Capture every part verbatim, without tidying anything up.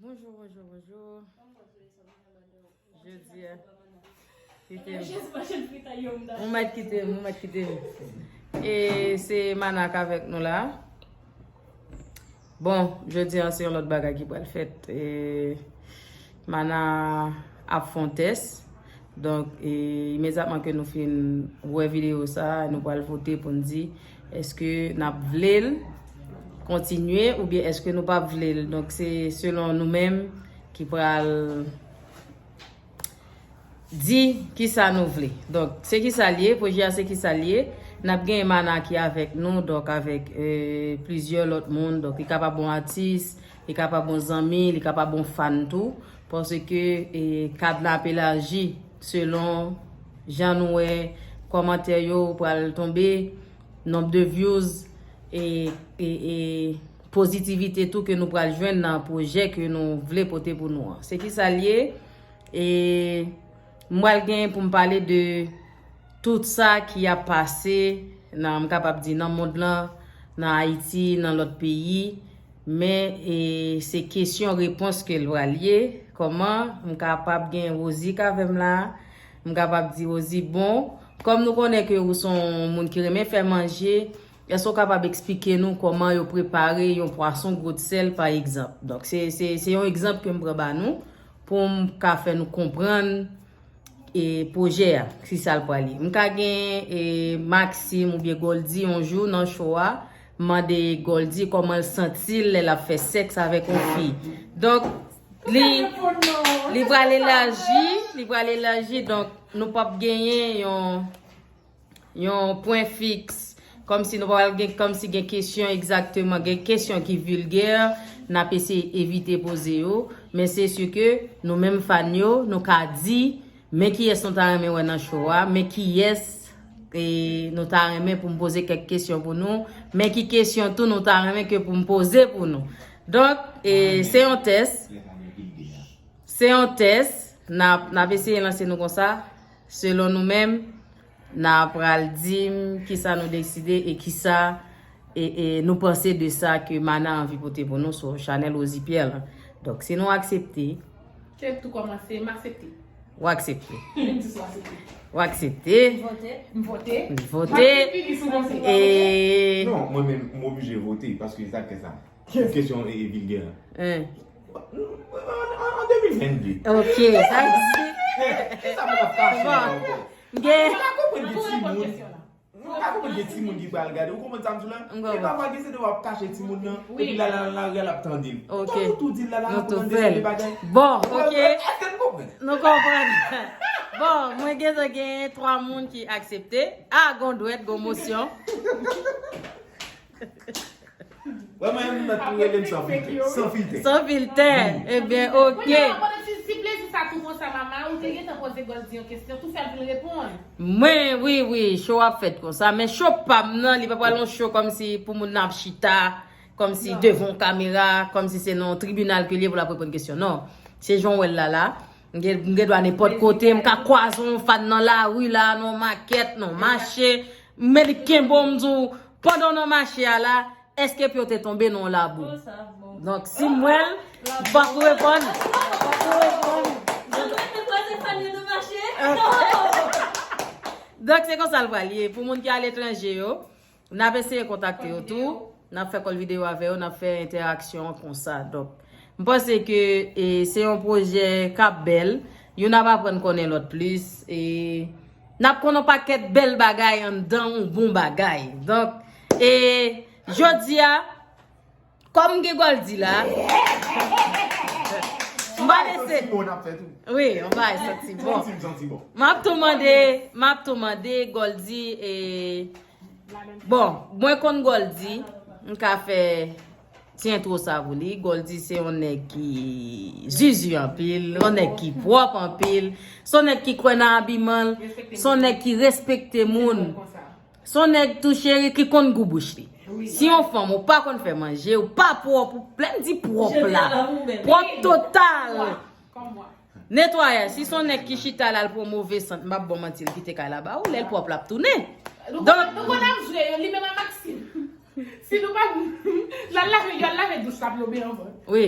Bonjou, bonjou, bonjou. Jodi a, kite m. Ou mèt kite m, ou mèt kite m. E se Mana k avèk nou la. Bon, jodi a se yon lòt bagay ki pral fèt. E Mana ap fè yon tès. Donk, e, imedyatman ke nou fin wè videyo sa, nou pral vote pou n di èske n ap vle l kontinye oubyen èske nou p ap vle l. Donk, se selon nou menm ki pral di kisa nou vle. Donk, se kisa l ye, pwojè a se kisa l ye. N ap gen Mana ki avèk nou, donk avèk, e, plizyè lòt moun. Donk, li kapab yon atis, li kapab yon zanmi, li kapab yon fan tou. Paske, e, kad la ap elaji selon jan nou wè kòmantè yo pral tonbe, nonb de views, e, e, e pozitivite tou ke nou pral jwenn nan pwojè ke nou vle pote pou nou an. Se kisa l ye? E m pral gen pou m pale de tout sa ki ap pase nan, m kapab di, nan mond lan, nan Ayiti, nan lòt peyi. Men, e, se kesyon repons ke l pral ye. Kòman m kapab gen Rosie k avè m la? M kapab di Rosie, bon, kòm nou konnen ke ou se yon moun ki renmen fè manje, èske w kapab eksplike nou kòman yo prepare yon pwason gwotsèl, pa egzanp? Donk, se, se, se yon egzanp ke m pran ba nou pou m ka fè nou konprann e pwojè a, si sa l pral ye. M ka gen, e, Maxime oubyen Goldy yon jou nan show a, mande Goldy kòman l santi l lè l ap fè sèks avèk yon fi. Donk, li, li pral elaji, li pral elaji, donk, nou p ap genyen yon, yon pwen fiks. Kòmsi nou pral gen, kòmsi gen kesyon egzakteman, gen kesyon ki vilgè, n ap eseye evite poze yo, men se si ke nou menm fan yo, nou ka di, men kiyès nou ta renmen wè nan show a, men kiyès, e, nou ta renmen pou m poze kèk kesyon pou nou, men ki kesyon tou nou ta renmen ke pou m poze pou nou. Donk, e, se yon tès. Se yon tès. N ap, n ap eseye lanse nou konsa. Selon nou menm, n a pral di m kisa nou deside e kisa, e, e, nou panse de sa ke Mana anvi pote pou nou sou chanèl Rosie Pierre lan. Donk, si nou aksepte, Kèk tou kòmanse, m aksepte. Ou aksepte. M di sou aksepte. Ou aksepte. M vote. M vote. M vote. M aksepte li sou konsi. E non, mwen menm, m oblije vote, paske sa k fè sa. Kesyon e, e vilgè. An, an, an de mil vennde. Ok, sa egziste. Kisa pou n ap kache la ankò? Bon. Gen. Ou pa konprann gen timoun. Ou pa konprann gen timoun ki pral gade. Ou konprann sa m di w la? M konprann. E pafwa gen se de w ap kache timoun nan, epi la, la, la, la, l ap tande l. Ok. Fò nou tou di l la, la, nou pou tande se de bagay. Bon, ok. Èske n konprann? Nou konprann. Bon, mwen gentan gen twa moun ki aksepte. A, gon dwèt, gon mosyon. Wè, mwen, m mèt pou rele m san filtè. San filtè. San filtè. Ebyen, ok. Kounye a, pandan ti, ti plezi sa tou konsa, mama, ou te gentan poze Goldy yon kesyon, tou fè l vin reponn. Mwen, wi, wi, show ap fèt konsa, men show pa m nan, li pa pral yon show kòmsi pou moun nan ap chita, kòmsi devan yon kamera, kòmsi se nan yon tribinal ke l ye pou l ap reponn kesyon. Non, se jan w wè l la, la. M gen, m gen dwa nenpòt kote, m ka kwaze yon fan nan lari la, nan yon makèt, nan yon mache, men li kenbe w, m di w, pandan w nan mache a la, èske pye w te tonbe nan yon labou? Donk, si m wè l, m p ap reponn. M p ap reponn. Donk, se konsa l pral ye. Pou moun ki aletranje yo, n ap eseye kontakte yo tou. N ap fè kòl videyo avè yo, n ap fè entèaksyon konsa. Donk, m panse ke, e, se yon pwojè k ap bèl. Youn ap aprann konnen lòt plis. E n ap konn yon pakèt bèl bagay anndan yon bon bagay. Donk, e, jodi a, kòm m gen Goldy la, m pa lese. Wi, yon bagay santi bon. M ap tou mande, m ap tou mande Goldy, e, bon, mwen konn Goldy, m ka fè ti entwo sa pou li. Goldy se yon nèg ki zizi anpil, yon nèg ki pwòp anpil, se yon nèg ki kwè nan abiman l, se yon nèg ki respekte moun. Se yon nèg tou cheri ki konn gou bouch li. Si yon fanm ou pa konn fè manje, ou pa pwòp, ou lè m di pwòp la, pwòp total. Netwayaj, si se yon nèg ki chita la, l pran move sant, m ap ba w manti, l kite kay la ba ou, lè l pwòp, l ap tounen. Donk, nou konn ap jwe yo, li menm ak Maxime. Si nou pa, l al lave, y al lave douch la pou yo byen anvan. Wi.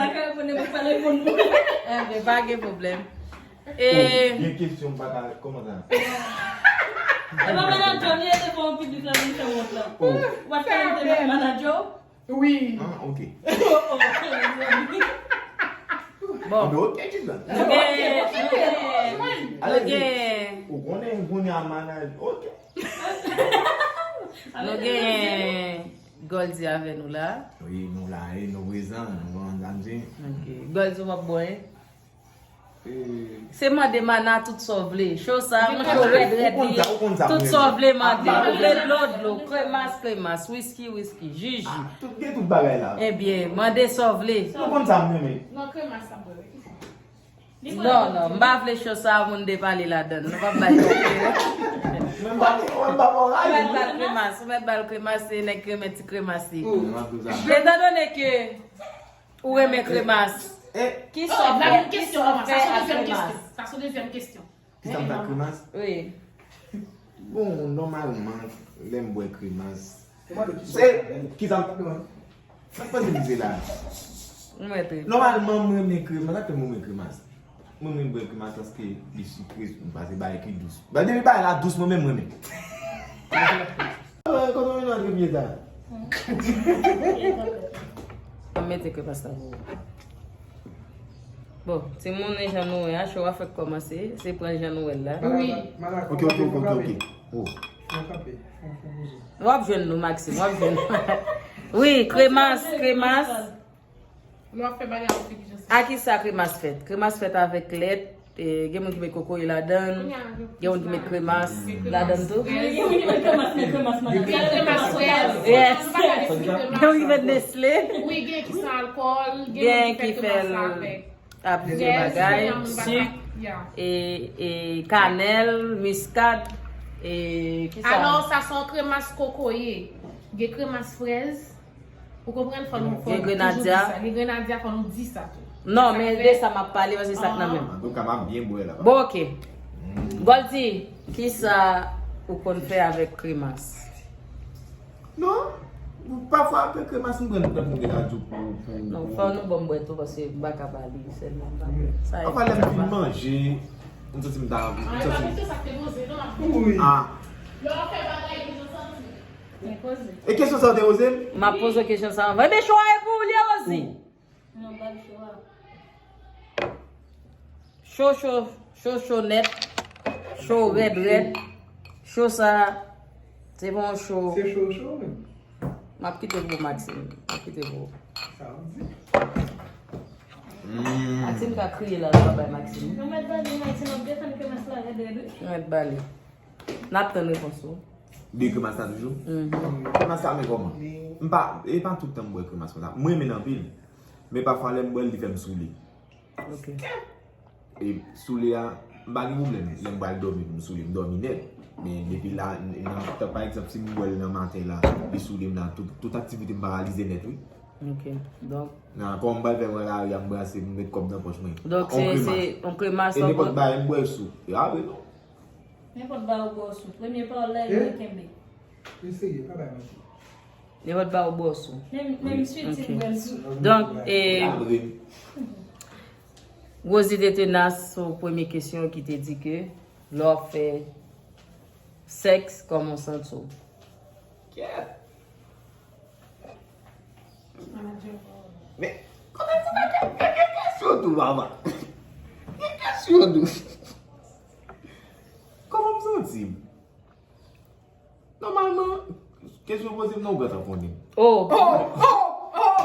pa ka reponn, li pa ka reponn pou mwen. Enben, pa gen pwoblèm. E gen kesyon m pa ka, kòman sa? E pa manager m ye, se pou yon piblik la vin fè wont la. Ou pa t ka envite manager w? Wi. Ah, ok. Bon. Anben, ok, Gisèle. Nou gen, nou gen, nou gen. Ou konnen, kounye a manager, ok. Nou gen Goldy avè nou la. Wi, nou la, e nou prezan, nou konn sa m di. Ok. Goldy, w ap bwè? Se mande mana tout sa w vle. Cho sa, yon cho rèd rèd li ye. Tout sa w vle mande. Ou vle dlo, dlo. Kremas, kremas. Wiski, wiski. Jiji. Tout gen tout bagay la. Ebyen, mande sa w vle. Ou konn sa m renmen. Non, kremas sa m renmen. Non, non, m pa vle cho sa moun depale ladan. Nou p ap bay. Mwen m pa, mwen m pa ba w rayi. Ou mèt ba l kremas, ou mèt ba l kremas, se nèg ki renmen ti kremas li. Etandone ke ou renmen kremas, ki sa w fè, ki sa w fè ak kremas? Sa se yon dezyèm kesyon. Ki sa m fè ak kremas? Wi. Bon, nòmalman, lè m bwè kremas, se ki sa m. Sa k pase m se la. Nòmalman, mwen renmen kremas. Sa k fè mwen renmen kremas? Mwen renmen bwè kremas paske li sikre, m pase bagay ki dous. Ba, depi bagay la dous, mwen menm, mwen renmen. Kote w vin antre pye sa? Mwen mete kremas la pou ou. Bon, timoun, jan nou wè a, cho a fèk kòmanse. Se pran jan nou wè l la. Wi. Ok, ok, ok, ok, ok. Oh. W ap jwenn nou, Maxime, w ap jwenn nou. Wi, kremas, kremas. Lè w ap fè bagay, w ap fè kijan sa. A ki sa kremas fèt? Kremas fèt avèk lèt, e, gen moun ki met kokoye ladan l, gen moun ki met kremas ladan l tou. Gen moun ki met kremas, men kremas, men kremas frèz. Yes. Gen moun ki met Nestlé. Wi, gen ki san alkòl, gen moun ki fè kremas la avèk. Ap vye bagay, sik, e, e, kanèl, miskad, e, ki sa? Alò, sa se yon kremas kokoye. Gen kremas frèz. Ou konprann? Fò nou, fò nou toujou di sa. Gen grenadya, fò nou di sa tou. Non, men de sa m ap pale, paske sa k nan men m. Antouka, m ap byen bwè la. Bon, ok. Goldie, ki sa ou konn fè avèk kremas? Non. Pafwa, apre kremas, m pran, m pran pou de radyo pou, pou, non, pou fò nou ban m bwè tou, paske m pa ka ba li sèlman. Sa e pafwa, lè m fin manje, m santi m ta, m santi m. Wi. Ah. E kesyon sa w te poze m? M ap poze w kesyon sa anvan. Ebyen, cho a e pou ou li ye, Rosie. Non, ba l cho a. Cho, cho, cho, cho nèt. Cho rèd, rèd. Cho sa, se pa yon cho. Se cho, cho, menm. M ap kite pou ou, Maxime. M ap kite pou ou. Sa w di? Maxime ka kriye la, l pa bay Maxime. Nou mèt ba li, Maxime ap defann ke mès la rèd, rèd, wi. Nou mèt ba li. N ap tann repons ou. De kremas la toujou? Mhm. Kremas la, men kòman? M pa, e pa tout tan m bwè kremas konsa. Mwen renmen l anpil. Men pafwa, lè m bwè l, li fè m soule. Ok. E soule a, m pa gen pwoblèm. Lè m pral dòmi, pou m soule, m dòmi nèt. Men depi la, nan, pa egzanp, si m bwè l nan maten la, li soule m la, tout, tout aktivite m paralize nèt, wi. Ok. Donk. Nan, kòman m pral fè m nan lari a, m brase, m met kòb nan pòch mwen? Donk, se, se yon kremas. E nenpòt bagay, m bwè l sou. A, wi, non. Nenpòt bagay ou bwè w sou. Premye pawòl la, e li kenbe. Li serye, pa bay manti. Nenpòt bagay ou bwè w sou. Menm, menm switi m bwè l sou. Donk, e, Rosie te tenas sou premye kesyon ki te di ke lè w ap fè sèks, kòman w santi w? Kèt! Men, kote ti bagay? Gen kesyon tou, papa. Gen kesyon tou. Kòman m santi m? Nòmalman, kesyon poze m nan, ou gentan konnen. Oh. Oh, oh, oh.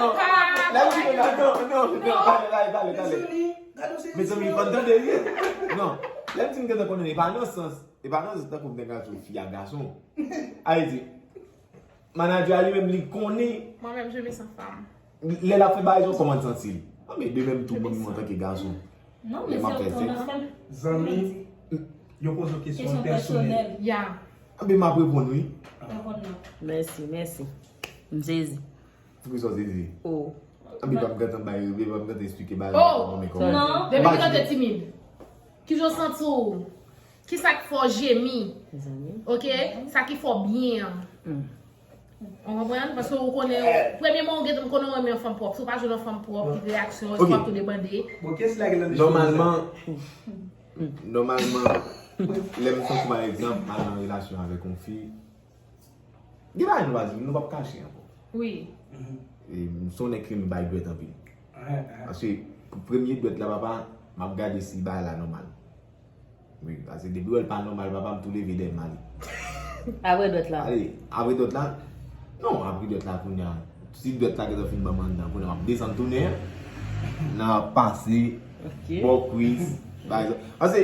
Non, lè m di, non, non, non, non, tale, tale, tale, tale. Mezanmi, fò n tande, wi. Non, lè m di m gentan konnen, e pa nan sans, e pa nan sans tankou m te ka sou fi ak gason. Sa vle di, manadjè a li menm, li konnen. Moi-même, je me sens femme. Lè l ap fè bagay sa, kòman l santi l? Anben, de menm tou, mwen menm antanke gason. Non, men se yon tandans. Zanmi, yo poze w kesyon pèsonèl. Ya. Anben, m ap reponn, wi. Reponn non. Mèsi, mèsi. M sezi. Poukisa w sezi? Oh. Anben, pa m gentan bay, pa m gentan esplike bagay la, non, men kòman? Non. Depi kilè w te timid? Kijan w santi w? Kisa k fè w jemi? Ok? Sa ki fè w byen an. Ou konprann? Paske ou konnen, premye mwen ou gen, m konnen ou renmen yon fanm pwòp. Si w pa jwenn yon fanm pwòp, ki reyaksyon, ou ap tou debande. Bon, kiyès la gen nan de? Nòmalman, nòmalman, lè m santi, pa egzanp, m al nan relasyon avèk yon fi, gen bagay nou pa di, nou p ap kache ankò. Wi. E, m se yon nèg ki renmen bay dwèt anpil. Paske, pou premye dwèt la, papa, m ap gade si bagay la nòmal. Wi, paske depi w wè l pa nòmal, papa, m tou leve dèyè m ale. Apre dwèt la? Ale, apre dwèt la? Non, apre dwèt la, kounye a, si dwèt la gentan fin ban m anndan, kounye a, m ap desann tounen an. nan pase, bò kwiz, bay zòt. Paske,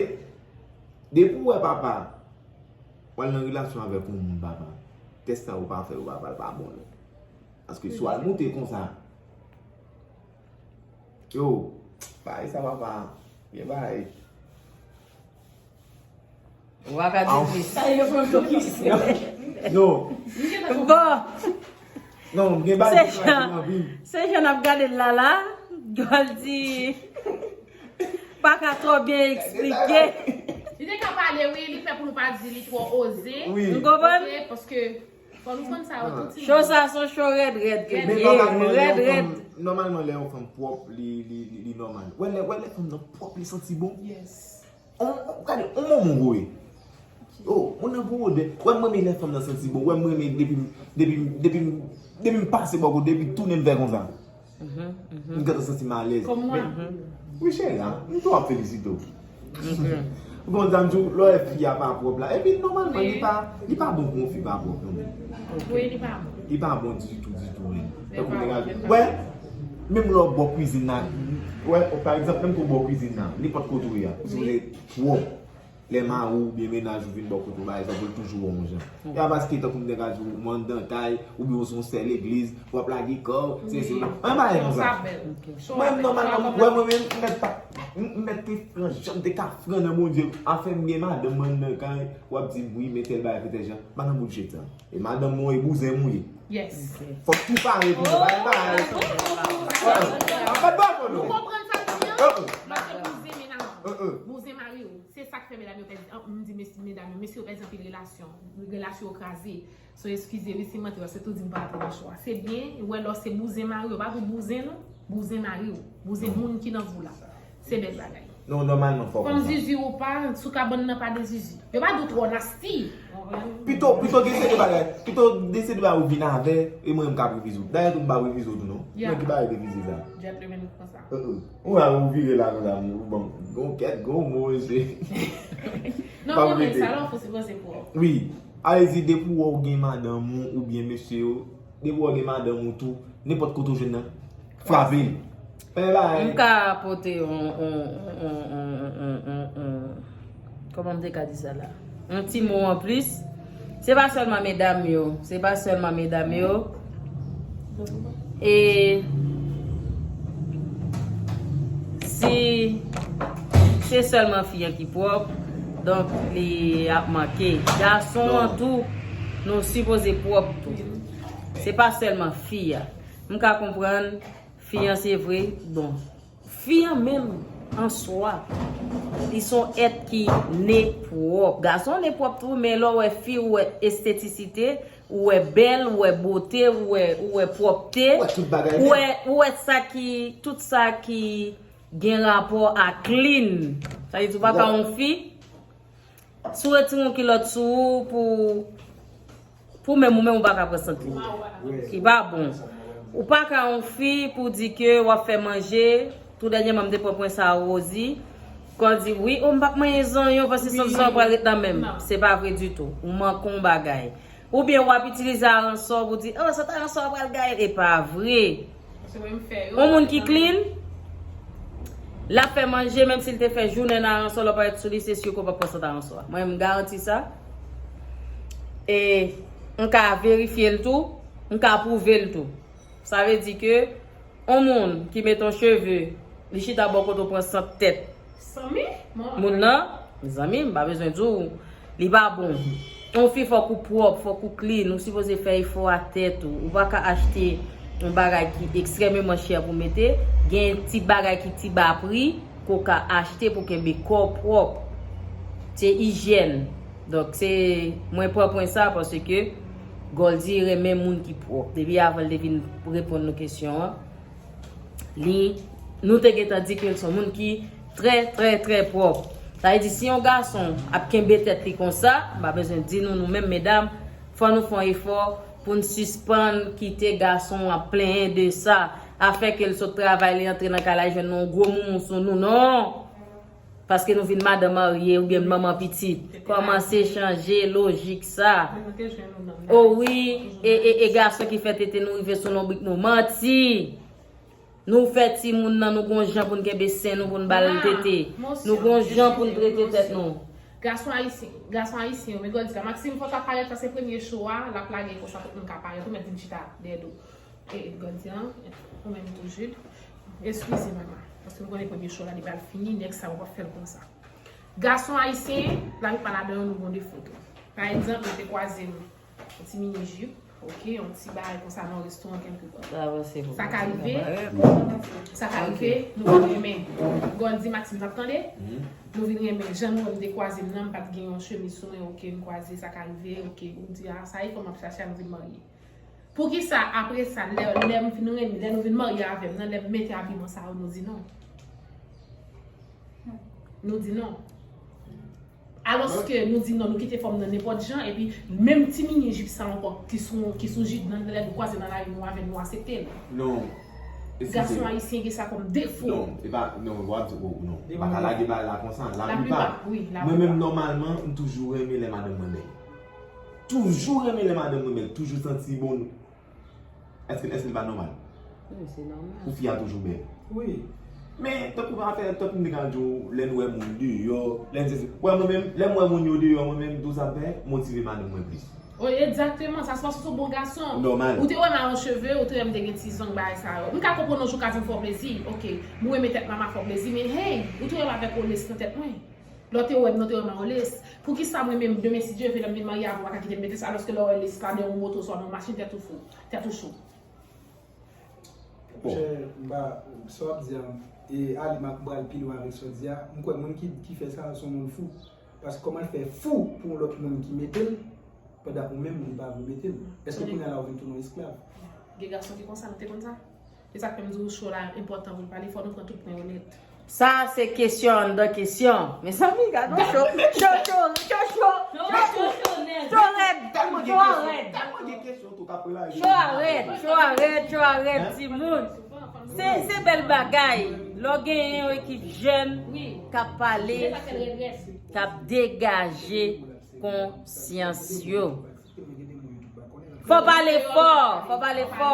depi w wè papa, w al nan relasyon avèk yon moun, papa, tès sa ou pa fè, ou pa, pa, pa bon, non. Paske si w al moute konsa, yo, bay sa, papa, gen bay. Ou pa ka di plis. Sa yo pran blokis. Non. Bon. Non, gen bagay ki pral vin anpil. Se jan n ap gade l la la, Goldie pa ka twò byen eksplike. Li te ka pale, wi, li fè pou nou pa di li twò oze. Wi. Ou konprann? Oze, paske fò nou konn sa yo tout. Cho sa se yon cho rèd rèd ke li ye, rèd rèd. Nòmalman, lè yon fanm pwòp, li, li, li, li nòmal. Wè lè, wè lè fanm nan pwòp, li santi bon. Yes. On, on, gade, on moman gwo ye. Oh, moun nan gwo odè. Wè m renmen lè fanm nan santi bon. Wè m renmen depi, depi, depi, depi m pase bò kote, depi tounen m fè konsa. M gentan santi m alèz. Kòm mwen. Wi, cheri, m tou ap felisite w. Ou konn sa m di w, lè w wè fi a pa pwòp la. Epi, nòmalman, li pa, li pa bon pou yon fi pa pwòp, non. Wi, li pa bon. Li pa bon ditou, ditou, menm. Tankou nèg a, wè, menm lè w bò kwizin nan, wè, pa egzanp, menm ke w bò kwizin nan, nenpòt kote w ye a, ou sipoze pwòp. Lè mari w oubyen mennaj ou vin bò kote w, pa egzanp, pou l toujou wè w yon jan. E pa paske tankou m te ka di w, ou anndan kay, oubyen w se yon sè legliz, w ap lage kò w, se, se, anyen bagay konsa. Mwen, nòmalman, wè, mwen menm, m mèt pa, m, m mèt te fran, jan m te ka fran nan Bondye, afè m gen madanm mwen anndan kay, w ap di m, wi, men tèl bagay, fè tèl jan, pa nan bullshit sa. E madanm mwen, e bouzen m ou ye. Yes. Fòk tou pare pou mwen, pa, pa, pa, pa, pa, pa, pa, pa, non. Ou konprann sa m di an? Paske bouzen mennaj ou. Bouzen mari w. Se sa k fè medam yo pèdi, an, m di mes-, medam yo, mesye yo pèdi anpil relasyon. Relasyon yo kraze. So, eskize wi si m antre, se tou di m pa antre nan cho a. Se byen, wè lè w se bouzen mari w, pa tou bouzen non. Bouzen mari w. Bouzen moun ki nan vi w la. Se bèl bagay. Non, nòmalman, fò konsa. Fanm zizi ou pa, sou kabann nan pa de zizi. Yo pa di w twò nasty. Pito, pito gen se de bagay. Pito gen se de bagay ou vin avè, e mwen menm k ap refize w. Dayè tou m pa refize w tou non. Mwen ki pa refize sa. Gentleman konsa. Ou a ou vire la konsa, ou ban m gon kèt, gon mo, mesye. Non, mwen menm, sa la ou fò sipoze pwòp. Wi. A vle di, depi w wè w gen madanm ou, oubyen mesye yo, depi w wè w gen madanm ou tou, nenpòt kote w jwenn nan, frape l. Fè bagay. M ka pote yon, yon, yon, yon, yon, yon, yon, kòman m te ka di sa la? Yon ti mo anplis. Se pa sèlman medam yo, se pa sèlman medam yo. E si se sèlman fi an ki pwòp, donk li ap manke. Gason an tou, nou sipoze pwòp tou. Se pa sèlman fi a. M ka konprann fi an se vre, bon. Fi an menm, an swa, li se yon èt ki ne pwòp. Gason ne pwòp tou, men lè w wè fi, ou wè estetisite, ou wè bèl, ou wè bote, ou wè, ou wè pwòpte, ou wè, ou wè sa ki, tout sa ki gen rapò a clean. Sa vle di ou pa ka yon fi, si w retire yon kilòt sou ou pou, pou menm ou menm ou pa ka pran sant li. Li pa bon. Ou pa ka yon fi pou di ke w ap fè manje, tou dènyèman m te pran pwen sa a Rosie, kò di, wi, o m p ap manyen zanyon paske sant zanyon pral ret nan men m. Se pa vre ditou. Ou manke yon bagay. Oubyen w ap itilize aransò pou di, o, sant aransò a pral gaye. E pa vre. Yon moun ki clean, l ap fè manje, menm si l te fè jounen nan aransò, lè w parèt sou li, se si ke w p ap pran sant aransò a. Mwen, m garanti sa. E m ka verifye l tou, m ka pwouve l tou. Sa vle di ke yon moun ki met yon cheve, li chita bò kote w pran sant tèt moun nan, mezanmi, m pa bezwen di w, li pa bon. Yon fi, fòk ou pwòp, fòk ou clean, ou sipoze fè efò a tèt ou. Ou pa ka achte yon bagay ki ekstrèmeman chè pou mete, gen ti bagay ki ti ba pri ke w ka achte pou kenbe kò w pwòp. Se ijyèn. Donk, se, mwen pran pwen sa paske Goldie renmen moun ki pwòp. Depi avan l te vin reponn nou kesyon an, li, nou te gentan di ke l se yon moun ki trè, trè, trè pwòp. Sa vle di, si yon gason ap kenbe tèt li konsa, m pa bezwen di nou, nou menm medam, fò nou fè yon efò pou n sispann kite gason an ap plenyen de sa. Afè ke l sot travay, li antre nan kay la, li jwenn yon gwo moumou sou nou. Non! Paske nou vin madan marye oubyen manman pitit. Kòmanse chanje lojik sa. O wi, e, e, e gason ki fè tete nou rive sou lonbrik nou. Manti! Nou fè timoun nan, nou gon jan pou n kenbe sen nou, pou n ba l tete. Nou gon jan pou n trete tèt nou. Gason ayisyen, gason ayisyen yo, men Goldie la, Maxime, fò w ta parèt, sa se premye show a, l ap lage konsa tout moun ka parèt, ou mèt vin chita dèyè do. E Goldie an, ou menm tou Jude. Eskize mama, paske m konnen premye show la, li pral fini, next sa, w ap fè l konsa. Gason ayisyen, laplipa ladan yo, nou gon defo tou. Pa egzanp, mwen te kwaze m yon ti mini jip, oke, yon ti bagay konsa nan yon restoran kèlkepòt. Sa ka rive, sa ka rive, nou vin renmen. Goldie, Maxime, n ap tande? Nou vin renmen. Jan nou wè m te kwaze m nan, m pa t gen yon chemiz sou mwen, oke, m kwaze, sa ka rive, oke. Ou di, a, sa e fanm ap chache a, nou vin marye. Poukisa, apre sa, lè, lè m fin renmen, lè nou vin marye avè m nan, lè m mete abiman sa yo, nou di non? Nou di non. Alòske nou di non, nou kite fanm nan nenpòt jan, epi menm ti mini jip sa ankò, ki sou, ki sou jip nan, lè nou kwaze nan lari, nou avè l, nou aksepte l. Non. Gason ayisyen gen sa kòm defo. Non, e pa, non, w ap di, oh, non. M pa ka lage bagay la konsa. Laplipa, mwen menm, nòmalman, m toujou renmen lè madanm mwen bèl. Toujou renmen lè madanm mwen bèl, toujou santi bon. Èske, èske li pa nòmal? Wi, se nòmal. Pou fi a toujou bèl. Wi. Men, tankou pa fè, tankou m te ka di w, lè n wè moun deyò, lè n se, wè mwen menm, lè m wè moun yo deyò, mwen menm, tou sa m fè, motive madanm mwen plis. Wi, egzakteman, sa se paske w se yon bon gason. Nòmal. Ou te wè m avè cheve, ou te wè m te gen ti zong bagay sa yo. M ka konprann yon jou w ka di m fè w plezi, oke, m renmen tèt mama fè w plezi, men hey, ou te wè m avèk yon lès nan tèt mwen. Lè w te wè m, lè w te wè m an lès. Poukisa mwen menm, demen si Dye vle, lè m vin marye avè w, w pa ka kite m mete sa, alòske lè w wè lès la nan yon moto, swa nan yon machin, tèt ou fou, tèt ou cho. Monchè, m pa, sa w ap di a, e Alima pral pi lwen avèk sa w di a. M kwè moun ki, ki fè sa, se yon moun fou. Paske kòman l fè fou pou yon lòt moun ki mete l, pandan ou menm, li pa vle mete l? Èske kounye a la, ou vin tounen yon esklav? Gen gason ki konsa, nou te konn sa? E sa k fè m di w show la enpòtan pou l pale, fò nou pran tout pwen onèt. Sa se kesyon anndan kesyon. Mezanmi, gad yon show. Show, show, show, show. Show rèd. Show rèd. Show rèd, show rèd, show rèd, timoun. Se, se bèl bagay. Lè w genyen yon ekip jèn k ap pale, k ap degaje konsyans yo. Fò pale fò, fò pale fò.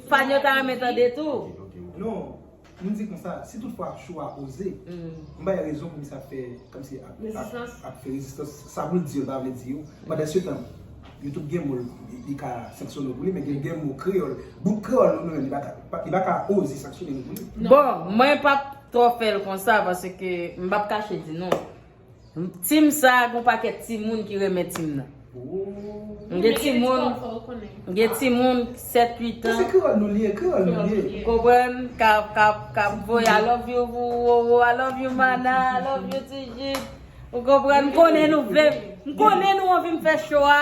Fan yo ta renmen tande tou. Non, m di konsa, si toutfwa show a poze, m bay rezon pou misye ap fè, kòmsi ap, ap, ap fè rezistans. Sa pou l di yo, l pa vle di yo. Pandan se tan, YouTube gen mo, li, li ka sanksyone w pou li, men gen, gen mo kreyòl. Bout kreyòl nou, nou menm, li pa ka, li pa ka oze sanksyone nou pou li. Bon, mwen p ap twò fè l konsa, paske m p ap kache di nou. Team sa, gon pakèt timoun ki renmen team nan. M gen timoun, m gen timoun sèt, uit an. Se kreyòl nou li ye, kreyòl nou li ye. Ou konprann? K ap, k ap, k ap voye I love you, Roro, I love you, Mana, I love you, Tijit. Ou konprann? M konnen nou vle, m konnen nou anvi m fè show a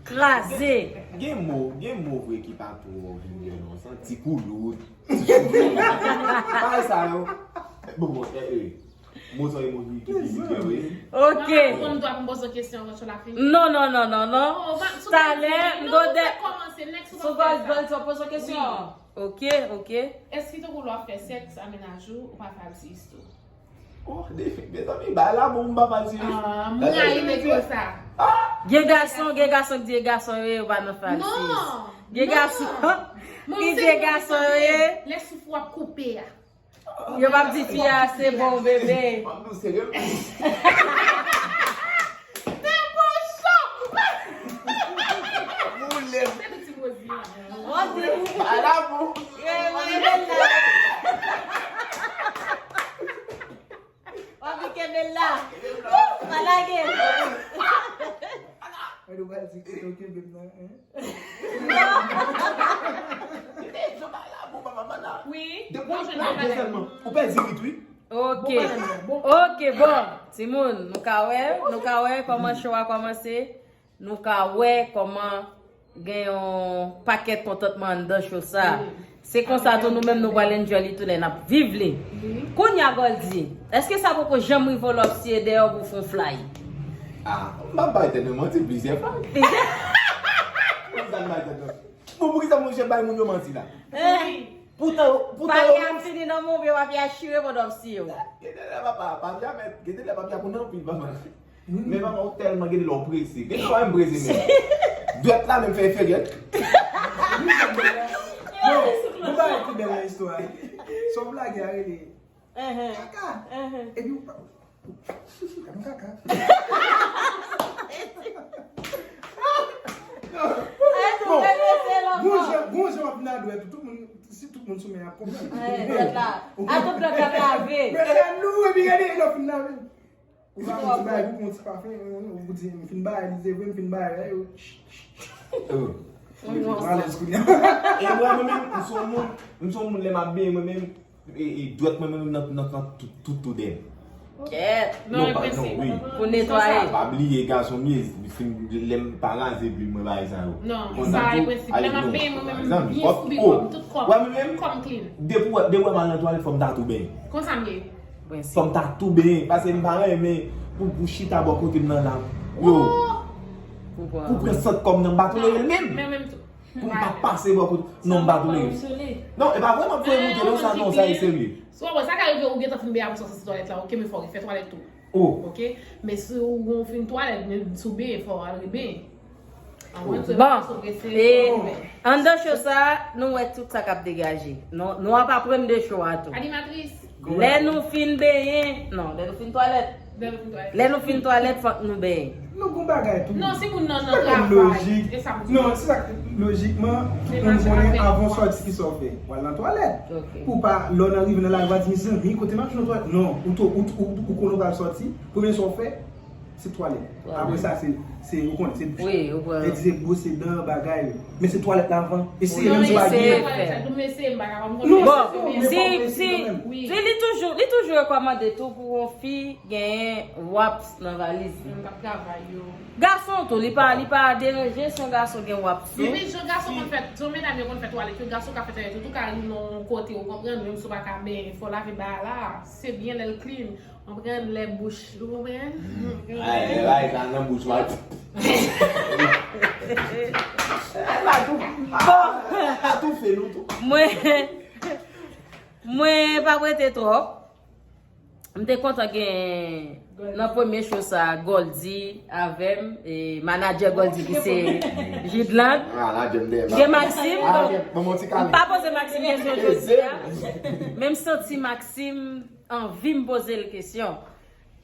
kraze. Gen mo, gen mo vre ki pa twò vin gen non, sa ti koulout, ti koulout. Bagay sa yo. Bon, bon, eh, eh. Mo sa e mo ki, ki, ki, ki, ki, wi. Ok. Mama, ou konn dwa pou m poze w kesyon avan show la fini? Non, non, non, non, non. Talè, m do de. Sou gòl, gòl, sa poze w kesyon. Ok, ok. Èske tankou lè w ap fè sèks a mennaj ou, ou pa fè al si isto? Oh, de, mezanmi, bagay la bon, m pa fè al si isto. Ah, m rayi nèg konsa. Gen gason, gen gason ki di e gason yo ye, yo pa nan fè al si isto. Gen gason ki di e gason yo ye. Lè souf ou ap koupe a. Yo p ap di fi a se bon bebe. M ap di w serye. Boule m. Ala bon. Kenbe la. W ap di kenbe la. Pa lage. Mwen nou pral di kote w kenbe m nan, hein? Wi. Depi w ap plake sèlman, ou pèdi rit, wi. Ok. Ok, bon. Timoun, nou ka wè, nou ka wè kòman show a kòmanse. Nou ka wè kòman gen yon pakèt kontantman anndan show sa. Se konsa tou nou menm nou pral enjoy li tou lè n ap viv li. Kounye a Goldie, èske sa poko janm rive w lè w ap siye dèyè w pou w fè yon fly? Ah, m p ap bay tèt mwen manti, plizyè fly. Plizyè? Poukisa m bay tèt mwen? Bon, poukisa m oblije bay moun yo manti la? Poutan, poutan yo menm. Papye a fini nan men w, men papye a chire pandan w ap siye w. Gen de lè papa, papye a mèt, gen de lè papye a konn anpil, papa. Men papa, ou tèlman gen de lè w prese. Gen de lè w menm prese menm. Dwèt la menm fè efè dwèt. Non, nou pa wè ki bèl nan istwa a. Sa w lage a rele kaka. Epi w pa. Gade yon kaka. Bon, gon jan, gon jan w ap vin a dwèt ou, tout moun, si tout moun sou men y ap konprann. Dwèt la. A tout lòt y ap lave. Dwèt la lou, epi gade, lè w fin lave. Ou pa konn ti bagay, ou pran ti pafen, ou di, "M fin bay, li se vre, m fin bay, eh, yo." Malèz kounye a. E mwen, mwen menm, m se yon moun, m se yon moun lè m ap benyen, mwen menm, e, e, dwèt mwen menm nan, nan, nan tout, tout, tout dèyè. Kèt. Non, non, pa, non, wi. Pou netwaye. Pa bliye, gason m ye, fin, lè m pa raze plim mwen, bagay sa yo. Non, sa e prensip. Lè m ap benyen, mwen menm, m byen soubi kò m, tout kò m, kò m clean. Depi w wè, depi w wè m al nan twalèt, fò m ta tou benyen. Konsa m ye. Fò m ta tou benyen, paske m pa renmen pou, pou chita bò kote m nan la. Yo. Pou pran sant kò m nan, m pa tolere l menm. Pou m pa pase bò kote, non, m pa tolere l. Non, e pa vre, m ap voye moute, non, sa, non, sa e serye. Si w wè sa ka rive, ou gentan fin benyen, apre sa w soti twalèt la, oke, men fò w refè twalèt tou. Oke, men si w gon fin twalèt, men si w benyen, fò w al rebenyen. Bon, e anndan cho sa, nou wè tout sa k ap degaje. Nou, nou ap aprann de cho a tou. Animatris. Lè nou fin benyen, non, lè nou fin twalèt. Lè nou fin twalèt. Lè nou fin twalèt, fòk nou benyen. Nou gon bagay tou. Non, si moun nan nan travay, e sa m di. Non, se sa k lojikman, tout moun konnen avan w sòti ki sa w fè. W al nan twalèt. Pou pa, lè w nan rive nan lari, w pa di, "Mezanmi, kote m ap jwenn twalèt?" Non, ou tou, ou, ou, ou konnen w pral sòti, premye sa w fè, se twalèt. Apre sa, se, se, ou konnen, se bwose dan, bagay. Men se twalèt la avan. Eseye menm si w pa genyen. Non, eseye, eseye, m pa kapab, m konnen. Bon, si, si, si li toujou, li toujou rekòmande tou pou yon fi genyen wap nan valiz li. Menm k ap travay yo. Gason tou, li pa, li pa deranje si yon gason gen wap sou. Wi, jan gason konn fè, jan medam yo konn fè twalèt yo, gason ka fè twalèt yo tou, ka rive nan yon kote, ou konprann, menm si w pa ka benyen, fò w lave bagay la, se byen lè l clean. Konprann lè bouch, ou konprann? Ay, lè bagay sa nan bouch, w ap. Ay, pa tou. Bon. Pa tou fè nou tou. Mwen, mwen pa prete twòp. M te kontan gen nan premye cho sa, Goldy avè m, e manadjè Goldy ki se Jidland. Gen Maxime, donk, m pa poze Maxime kesyon jodi a. Men m santi Maxime anvi m poze l kesyon.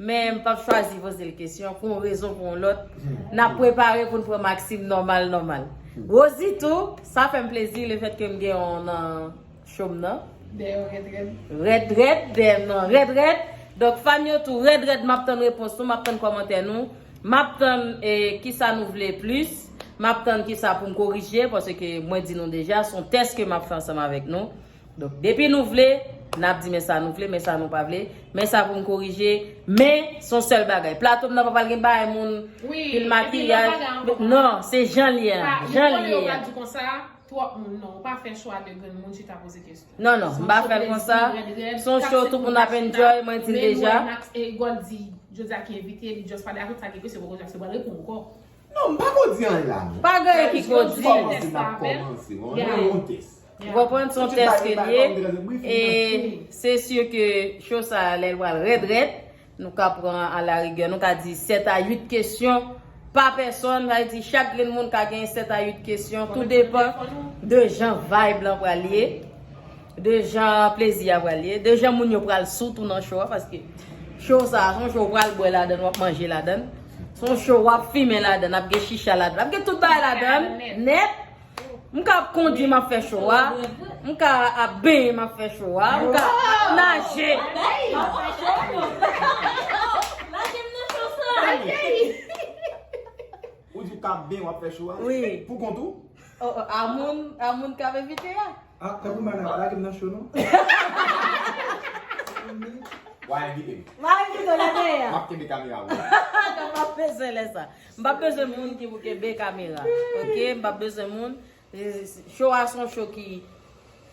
Men m p ap chwazi poze l kesyon pou yon rezon, pou yon lòt. N ap prepare pou n pran Maxime nòmal, nòmal. Rosie tou, sa fè m plezi, lefètke m gen yon nan cho m nan. Dèyè w rèd, rèd. Rèd, rèd, dèyè m nan rèd, rèd. Donk, fan yo tou, rèd, rèd, m ap tann repons nou, m ap tann kòmantè nou. M ap tann, e, kisa nou vle plis. M ap tann kisa pou m korije, paske mwen di nou deja, se yon tès ke m ap fè ansanm avèk nou. Donk, depi nou vle, n ap di men sa nou vle, men sa nou pa vle, men sa pou n korije, men se yon sèl bagay. Plato m nan pa pral gen bagay moun, pil makiyaj. Non, se jan l ye a. Jan l ye a. Twòp moun, non, ou pa fè cho a de grenn moun chita poze kesyon. Non, non, m pa fè l konsa. Se yon cho tout moun ap enjoy, mwen di l deja. Goldy, jodi a ki envite, li just pale a tout sa ki presye, poko se pral reponn ankò. Non, m pa ko di anyen la, non. Pa gen anyen ki ko di. Kòmanse, n ap kòmanse, bon, nou yon tès. Ou konprann, se yon tès ke l ye. E se si ke cho sa a, lè l pral rèd rèd, nou ka pran alarigè, nou ka di sèt a uit kesyon pa pèsòn, sa vle di chak grenn moun ka gen sèt a uit kesyon, tou depan de jan vibe lan pral ye. De jan plezi a pral ye, de jan moun yo pral sou tou nan cho a, paske cho sa a, se yon cho w pral bwè ladann, w ap manje ladann. Se yon cho w ap fimen ladann, ap gen chicha ladann, ap gen tout bagay ladann, nèt. M ka ap kondui, m ap fè cho a. M ka ap benyen, m ap fè cho a. M ka ap naje. Ou di w ka ap benyen, w ap fè cho a? Wi. Pou kont ou? A moun, a moun k ap envite a. Ah, tankou manava, lage m nan cho, non? Wa envite m. Wa envite w, lè dèyè. M ap kenbe kamera pou ou. Donk, m ap bezwen lè sa. M p ap bezwen moun ki pou kenbe kamera. Oke? M p ap bezwen moun. Cho a se yon cho ki,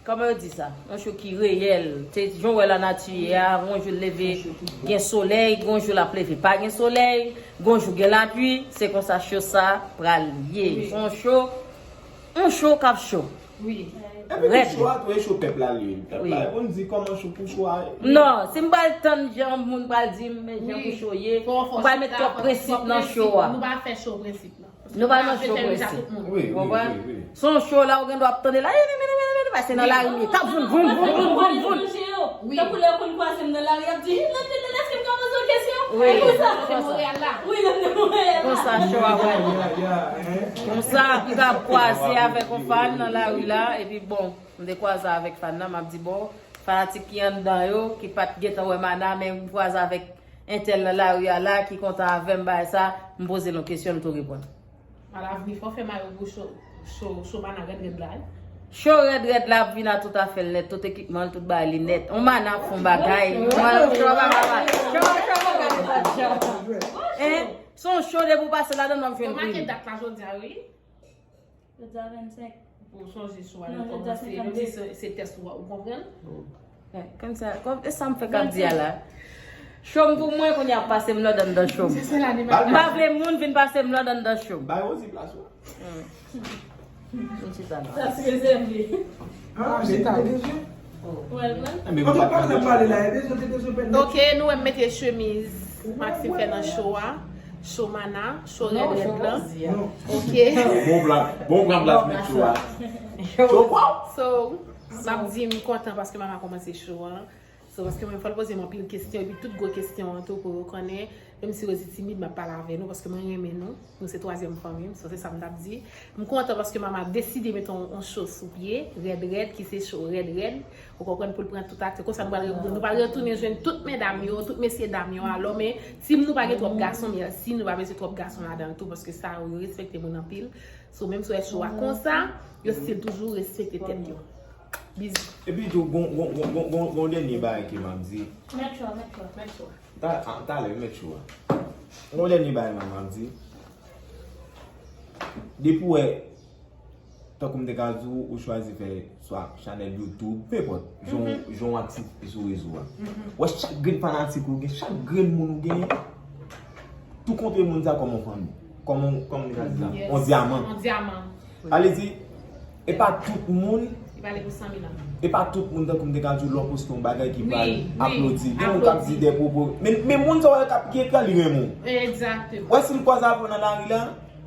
kòman yo di sa? Yon cho ki reyèl. Se jan w wè lanati ye a, gon jou l leve, gen solèy, gon jou l ap leve, pa gen solèy, gon jou gen lapli. Se konsa cho sa pral ye. Se yon cho, yon cho k ap cho. Wi. Epi tou cho a tou e cho pèp la li ye. Pèp la e konn di kòman cho pou cho a ye. Non, si m pral tann jan moun pral di m, men jan pou cho ye, m pral met twòp prensip nan cho a. Nou pa fè cho prensip nan. Nou pa nan cho prensip. Wi, wi, wi, wi. Se yon cho la ou gen dwa ap tande la, pase nan lari m ye. Tap voun, voun, voun, voun, voun, voun. Tankou lè yo konn kwaze m nan lari, y ap di, "Nan tèt, èske m ka poze w kesyon?" Wi. Konsa. Se Monreyal la. Wi, nan tèt Monreyal la. Konsa cho a pral. Konsa m t ap kwaze avèk yon fan nan lari la, epi bon, m te kwaze avèk fan nan, m ap di, "Bon, fanatik ki anndan yo, ki pa t gentan wè Mana, men m kwaze avèk entèl nan lari a la, ki kontan avè m, bagay sa, m poze l yon kesyon, l tou reponn." Malavni fò fè mayo pou cho, cho, cho Mana rèd rèd la, wi. Cho rèd rèd la ap vin a tout afè l nèt, tout ekipman l, tout bagay li nèt. On Mana ap fè on bagay. On Mana ap fè on bagay. Cho, cho, cho, cho. Hein? Se on cho depi w pase ladan l w ap jwenn. Ou make dat la jodi a, wi. Jodi a vennsenk. Ou sonje cho a li kòmanse, menm si se, se tès ou, ou konprann? Konsa, kòm, e sa m fèk ap di a la. Cho m pou mwen, kounye a ap pase m lòd anndan cho m. M pa vle moun vin pase m lòd anndan cho m. Bay Rosie plas ou. M chita la. Sa se rezève. Ah, chita. Well, well. Anben, pa, pa nan pale la, e bezwen te bezwen pèn. Ok, nou wè m mete chemiz Maxime fè nan cho a. Cho Mana, cho rèd rèd lan. Ok. Bon plas, bon plas Maxime met cho a. Cho kwaw. So, m ap di m kontan paske Mana kòmanse cho a. So, paske mwen fò l poze m anpil kesyon, epi tout gwo kesyon an tou pou yo konnen. Menm si Rosie timid, m ap pale avè nou, paske mwen renmen nou. Nou se twazyèm fanmi m, so se sa m t ap di. M kontan paske Mana deside mete yon, yon cho sou pye, rèd rèd, ki se cho rèd rèd. Ou konprann, pou l pran tout aktè. Konsa nou pral, nou pral retounen jwenn tout medam yo, tout mesye dam yo. Alò, men, team nou pa gen twòp gason, men si nou pa mete twòp gason ladan l tou, paske sa yo, yo respekte moun anpil. So, menm si w wè cho a konsa, yo still toujou respekte tèt yo. Bizou. Epi tou, gon, gon, gon, gon, gon, gon dènye bagay ke m ap di. Mèt cho a, mèt cho a, mèt cho a. Ta, a, talè, mèt cho a. Gon dènye bagay m ap di. Depi w wè, tankou m te ka di w, ou chwazi fè swa chanèl YouTube, nenpòt, jan, jan w aktif sou rezo a. Wè chak grenn fanatik ou gen, chak grenn moun ou genyen, tou konte moun sa kòm yon fanmi. Kòm yon, kòm m te ka di sa, yon dyaman. Yon dyaman. Sa vle di, e pa tout moun, li pale pou san mil an. E pa tout moun tankou m te ka di w lè w poste yon bagay ki pral aplodi. Gen moun k ap di de pwopo. Men, men moun sa yo k ap gen ekran li renmen w. Egzakteman. Wè si l kwaze avè w nan lari la,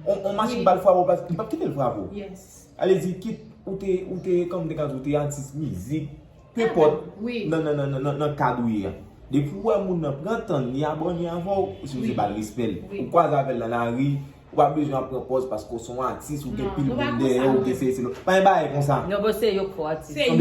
on, on machin pral frape w, li p ap kite l frape w. Yes. Sa vle di, kit ou te, ou te, kòm m te ka di w, ou te atis mizik, nenpòt, nan, nan, nan, nan, nan, nan kad ou ye a. Depi w wè moun nan pran tan l, li abòne avè w, ou sipoze ba l respè l. Ou kwaze avè l nan lari, ou pa bezwen ap pran pòz paske w se yon atis, ou gen pil moun dèyè w, ou gen sesi, sela. Pa gen bagay konsa. Non, bon, se yo k fè w atis. Se yo, m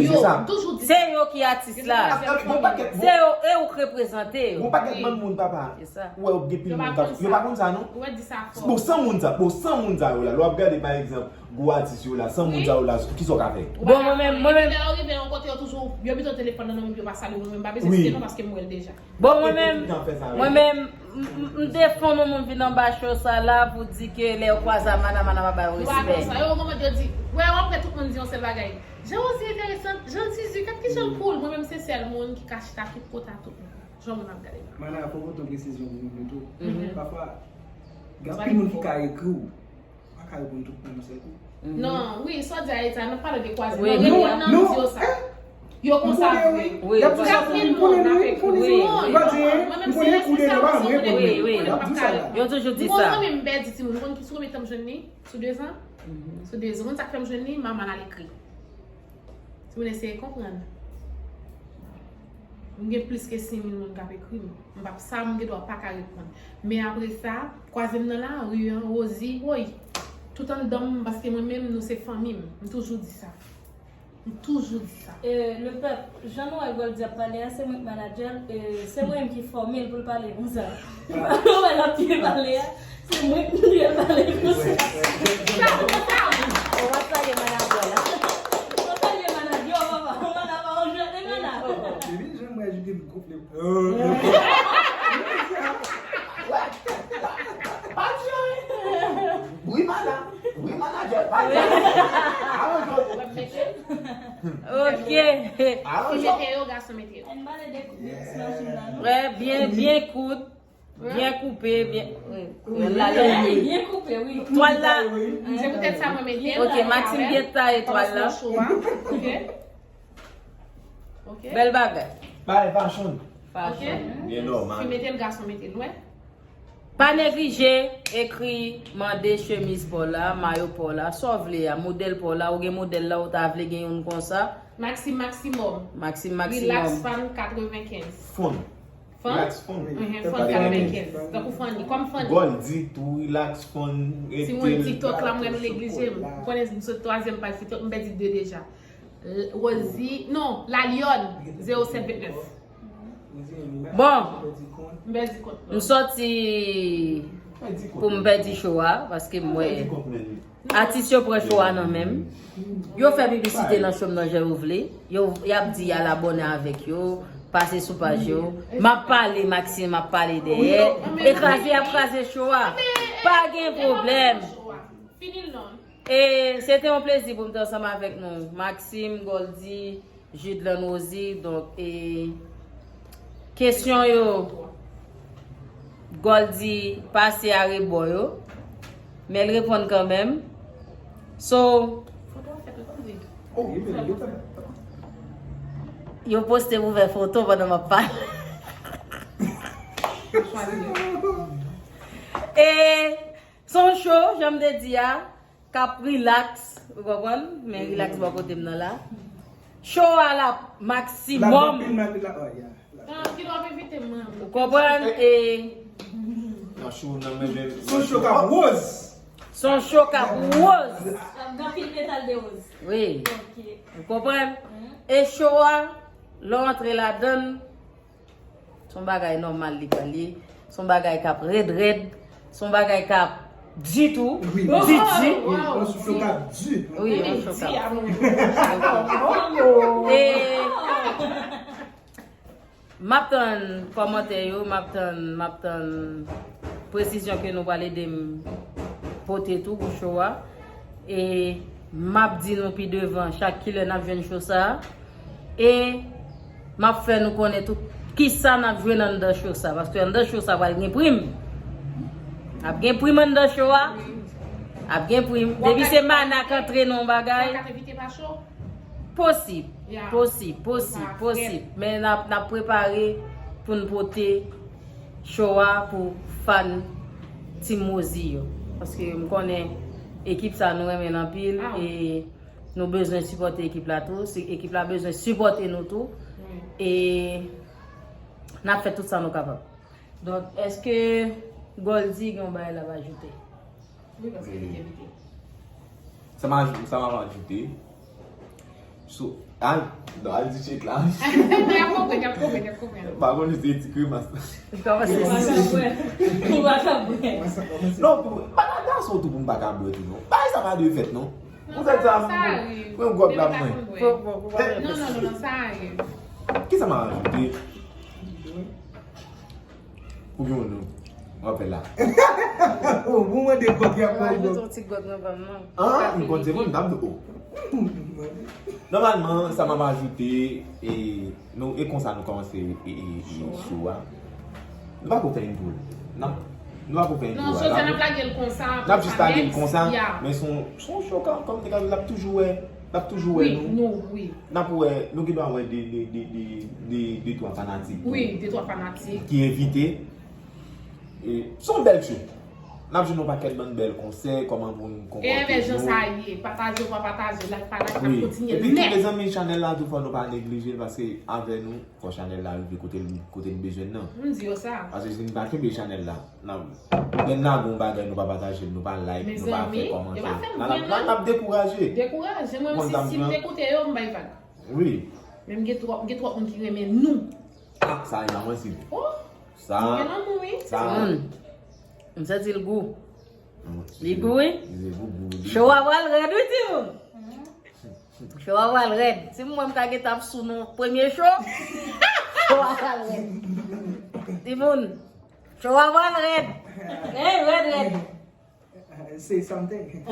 toujou di sa. Se yo ki atis la. Gon pakèt, se yo, e ou k reprezante yo. Gon pakèt bann moun, papa. Se sa. Ou wè, yo gen pil moun k ap, yo pa konn sa, non. Ou wè, di sa fò. Bon, san moun sa, bon, san moun sa yo la, lè w ap gade, pa egzanp, gwo atis yo la, san moun sa yo la, kisa w ka fè? Bon, mwen menm, mwen menm. Lè yo rive yon kote, yo toujou, yo pito telefòn nan men yo, yo pa salye w, mwen menm, m pa bezwen site non, paske m wè l deja. Bon, mwen menm, mwen menm, m, m, m defann yon moun vin anba cho sa la pou di ke lè yo kwaze a Mana, Mana pa ba yo respè. Yo pa konn sa. Yo, moman yo di, wè, w ap wè tout moun di yon sèl bagay. Jan Rosie enteresan, jan l sizi, gad ki jan l cool. Mwen menm, se sèl moun ki ka chita tout kote a tout moun. Jan moun ap gade m. Mana, fò w pote yon presizyon pou moun yo tou. Pafwa, gen anpil moun ki ka ekri w. Ou pa ka reponn tout moun yon sèl kou. Non, wi, sa w di a, Eta, n ap pale de kwaze. Non, rele yo, non, di yo sa. Yo konsa vre. Y ap di sa sou moun, konnen nou, konnen nou. Mwen menm, si yo di sa, si yo konnen, konnen m p ap ka reponn. Yo toujou di sa. Mwen menm, m pèdi timoun. Ou konn sou konbyen tan m jwenn li? Sou dezan? Sou dezan. Ou konn sa k fè m jwenn li? Manman l al ekri. Si moun eseye konprann. M gen plis ke senk mil moun k ap ekri m. M p ap, sa m gen dwa pa ka reponn. Men apre sa, kwaze m nan lari an, Rosie, woy. Tout anndan m, paske mwen menm, nou se fanmi m. M toujou di sa. M toujou di sa. E, le pèp, jan nou wè Goldie ap pale a, se mwen k manadjè l, e, se mwen menm ki fòme l pou l pale konsa. Ou wè l ap byen pale a, se mwen k byen pale konsa. Sa, sa, w ap salye manadjè la. Ou salye manadjè w, papa. Ou pa ka pa yon jwèt de mana. Epi, jan mwen ajoute m gonfle. Pa di anyen. Wi, mana. Wi, manadjè. Pa di anyen. Aranje w. Ok. Fi mete yo, gason mete yo. Ann pale de kout de ti machin la, non? Wè, byen, byen kout. Byen koupe, byen. Wi. Byen koupe, wi. Twal la. Se poutèt sa mwen mete l. Ok, Maxime byen taye twal la. Ok. Ok. Bèl bagay. Bagay fashion. Fashion. Byen nòmal. Fi mete l, gason mete l, wè. Pa neglije ekri, mande chemiz pa w la, mayo pa w la, sa w vle a, modèl pa w la, ou gen modèl la, ou ta vle gen youn konsa, Maxime Maximum. Maxime Maximum. Relax Fan katrevenkenz. Fun. Fan? Relax fun. Mhm, Fan katrevenkenz. Tankou Fanny. Kòm Fanny. Goldie tou, relax fun. Si mwen TikTok la, mwen neglije m. Ou konnen m sot twazyèm paj TikTok, m pèdi de deja. Rosie, non, La Lionne, zewo sèt vennèf. Bon, M pèdi kont. M sòti pou m pèdi show a, paske m wè atis yo pran show a nan men m. Yo fè piblisite nan show m nan jan yo vle. Yo, y ap di y al abòne avèk yo, pase sou paj yo. M ap pale, Maxime ap pale dèyè. E kraze y ap kraze show a. Pa gen pwoblèm. Fini l non. E se te yon plezi pou m te ansanm avèk nou. Maxime, Goldie, Judland Rosie, donk, e kesyon yo, Goldie pase arebò yo, men l reponn kanmenm. So, yo poste ouvè foto pandan m ap pale. E se yon show, jan m te di a, k ap relax, ou konprann? Men relax bò kote m nan la. Show a la maksimòm. Ki lè w ap envite m mwen? Ou konprann? E Nan show nan men men. Son show k ap woz. Se yon show k ap woz. Gen anpil petal de woz. Wi. Ok. Ou konprann? E show a, lè w antre ladan l, se yon bagay nòmal li pral ye. Se yon bagay k ap rèd rèd. Se yon bagay k ap di tou. Wi. Di di. Yon show k ap di. Wi, yon show k ap. E m ap tann kòmantè yo, m ap tann, m ap tann presizyon ke nou pral ede m pote tou pou show a. E m ap di nou pi devan chak kilè n ap jwenn show sa a. E m ap fè nou konnen tou kisa n ap jwenn anndan show sa a. Paske anndan show sa a pral gen prim. Ap gen prim anndan show a. Ap gen prim. Depi se Mana k antre nan yon bagay. Posib, posib, posib, posib. Men n ap, n ap prepare pou n pote show a pou fan Team Rosie yo. Paske m konnen ekip sa nou renmen l anpil e nou bezwen sipòte ekip la tou. Si ekip la bezwen sipòte nou tou. E n ap fè tout sa nou kapab. Donk, èske Goldie gen yon bagay l ap ajoute? Wi, paske li te envite. Sa m aj- sa m ap ajoute. Sou, al, non, al di chek la. Y ap konprann, y ap konprann, y ap konprann. M pa konnen se ti grimas. Kòman se Ou pa ka bwè. Ou pa ka bwè. Non, pou, m pa ka gason tou pou m pa ka bwè tou non. Bagay sa pa dwe fèt non. Pou sèt sa, mwen yon gwòg la mwen. Non, non, non, non, sa arive. Kisa m ap ajoute? Pou gen yon nou. M ap fè la. Ou mande gwòg y ap pran gwòg. Yon ti gwòg nan vann nan. An, m konn se moun, m t ap di o. Nòmalman, sa m ap ajoute, e, nou, e konsa nou kòmanse e, e, e, show a. Nou pa ko fè yon poul. N ap, nou pa ko fè yon Non, poul. sou n ap lage l konsa. N ap jis lage l konsa, men se yon, se yon show kan, kòm te ka di, l ap toujou wè, l ap toujou wè Wi, nou. Nou, wi. N ap wè, nou gen dwa wè de, de, de, de, de, de twa fanatik. Wi, de twa fanatik. Ki envite. E, se yon bèl show. N ap jwenn yon pakèt bann bèl konsèy, kòman pou nou E envè konpòte jan nou. Sa ye, pataje w pa pataje, like pa like, n ap Wi. kontinye Epi tout nèt. Mezanmi, chanèl la tou fò nou pa neglije l paske avè nou, fò chanèl la rive kote l, kote l bezwen nan. M di yo sa. Paske si nou pa kenbe chanèl la, n ap, lè n lage yon bagay, nou pa pataje l, nou pa like, nou pa fè Mezanmi, yo kòmantè. pa fè m N ap, vre n ap dekouraje. Dekouraje, mwen menm si, si m te koute yo, m bay vag. Wi. Men m gen twòp, gen twòp moun ki renmen nou. Ah, sa e la mwen si. Oh, Sa. Gen lanmou, wi. Sa. Mm. M santi l gou. Li gou, wi. Show a pral rèd, wi, timoun. Show a pral rèd. Si m wè m ta gentan ap sou nou premye show, show a pral rèd. Timoun, show a pral rèd. Hey, rèd, rèd. Say something.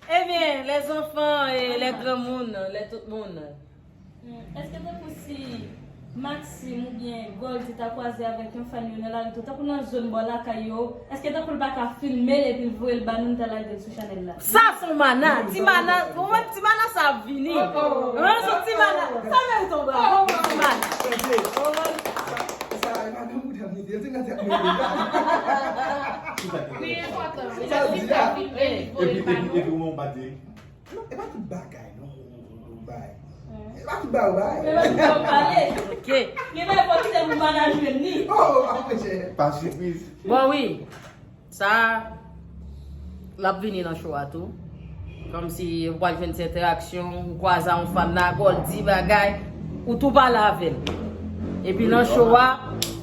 Ebyen, lèzanfan, e lè granmoun, lè tout moun. Èske tankou si Maxime oubyen Goldie ta kwaze avèk yon fan yo nan lari tou, tankou nan zòn bò lakay yo, èske tankou l pa ka filme l epi l voye l ba nou, n ta lage l sou chanèl la? Sa se yon mana, ti mana, ou wè ti mana sa ap vini. Ou wè se ti mana, sa merite yon bravo pou ti mana. Sa, e madanm ou t ap di. Yo te nan tèt mwen deja. Ki sa ki Li enpòtan. Sa l di la. Epi, epi, epi, ou pa di. Non, e pa tout bagay, non, ou, ou, ou bay. E pa tout bagay, ou bay. E pa tout bagay, ou pale. Ok. Gen bagay fò kite pou bagay jwenn li. Oh, oh, oh, monchè. Pa sipriz. Bon, wi. Sa, l ap vini nan show a tou. Kòmsi ou pral jwenn ti entèraksyon, ou kwaze a yon fanm nan, Goldie bagay, ou tou pale avè l. Epi nan show a,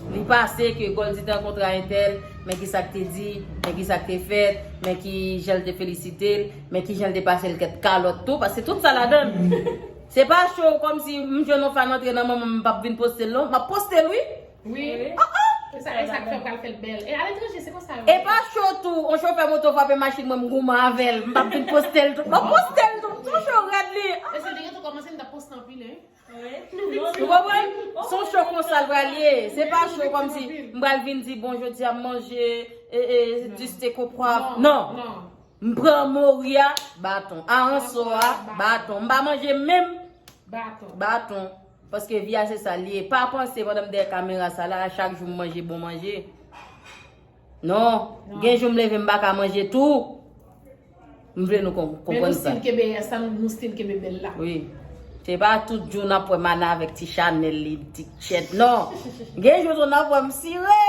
li pase ke Goldie te rankontre a entèl, men ki sa k te di, men ki sa k te fèt, men ki jan l te felisite l, men ki jan l te pase l kèk kalòt tou, paske tout sa ladan l. Se pa show kòmsi m jwenn yon fanm antre nan manman m, m p ap vin poste l non, m ap poste l wi. Wi. Ah, ah! E sa, e sa k fè w pral fè l bèl. E aletranje, se konsa yo. E pa cho tou, yon chofè moto frape machin mwen, m goumen avè l. M p ap vin poste l tou. M ap poste l tou. Se yon cho rèd li. E si l te gentan kòmanse, m t ap poste anpil, hein. Ou konprann? Se yon cho konsa l pral ye. Se pa cho kòmsi m pral vin di, bon, jodi a m manje e, e, du steak au poivre. Non, non. M pran mori a, baton. Aransò a, baton. M pa manje menm, baton. Baton. Paske vi a se sa l ye. Pa panse pandan m dèyè kamera sa la, chak jou m manje bon manje. Non. Non. Gen jou m leve m pa ka manje tou. M vle nou kon- Men konprann nou sa. Stil kenbe yè sa, nou, nou stil kenbe bèl la. Wi. Se pa tout jou n ap wè Mana avèk ti chanèl li, ti tchèt. Non. Gen jou tou n ap wè m sire.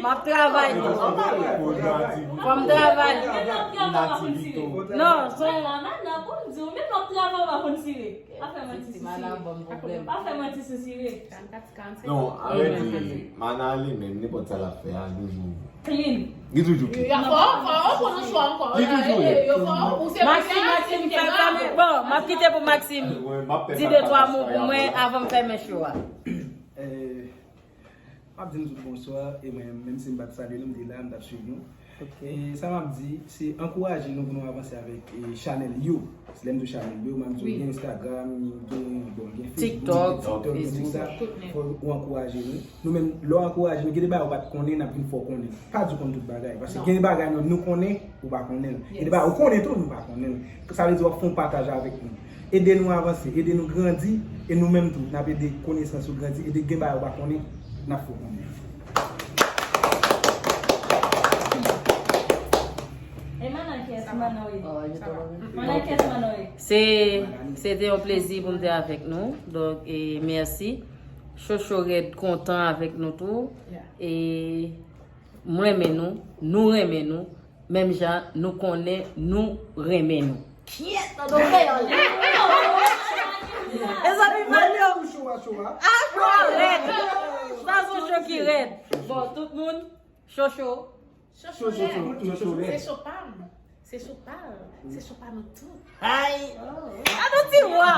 M ap travay. Fò m travay. Non, son. Mana, Mana, bon, m di w, menm lè w ap travay, w pa konn sire. Pa fè manti sou sire. Pa fè manti sou sire. Non, avè di, Mana li menm, nenpòt sa l ap fè a, li toujou clean. Li toujou clean. Fò, fò, fò nou swa ankò. Li toujou ye. Maxime, Maxime, fè, fèmen. Bon, m ap kite pou Maxime di de twa mo pou mwen avan m fèmen show a. Eh, m ap di nou tout bonswa, e mwen, menm si m pa t salye nou, m te la, m t ap swiv nou. Ok. E sa m ap di, se ankouraje nou pou nou avanse avèk, e, chanèl yo. Se lè m di chanèl yo, m ap di gen Instagram, gen, bon, gen Facebook, TikTok, gen TikTok, gen tout sa. Fò ou ankouraje nou. Nou menm, lè w ankouraje nou, gen de bagay ou pa t konnen, n ap vin fè w konnen. Pa di w konn tout bagay, paske gen de bagay nou, nou konnen, ou pa konnen l. Gen de bagay ou konnen tou, nou pa konnen l. Sa vle di w ap fè yon pataj avèk nou. Ede nou avanse, ede nou grandi, e nou menm tou, n ap ede konesans yo grandi, ede gen bagay ou pa konnen, n ap fè w konnen. E Mana kiyès Mana w ye? Mana kiyès Mana w ye? Se, se te yon plezi pou m te avèk nou. Donk, e mèsi. Chocho Rèd kontan avèk nou tou. E m renmen nou, nou renmen nou. Menm jan nou konnen nou renmen nou. Kiyès nan do kreyòl? Mezanmi, Mario! Ah, cho a rèd! Sa se yon cho ki rèd. Bon, tout moun, Chocho. Chocho, Chocho, Chocho, Chocho. Se cho pa m. Se cho pa l. Se cho pa nou tout. Ay! Gade yon ti wa!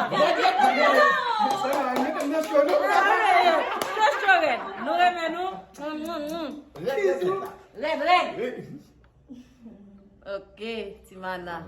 Chocho rèd. Nou renmen nou. Rèd, rèd. Ok, ti Mana.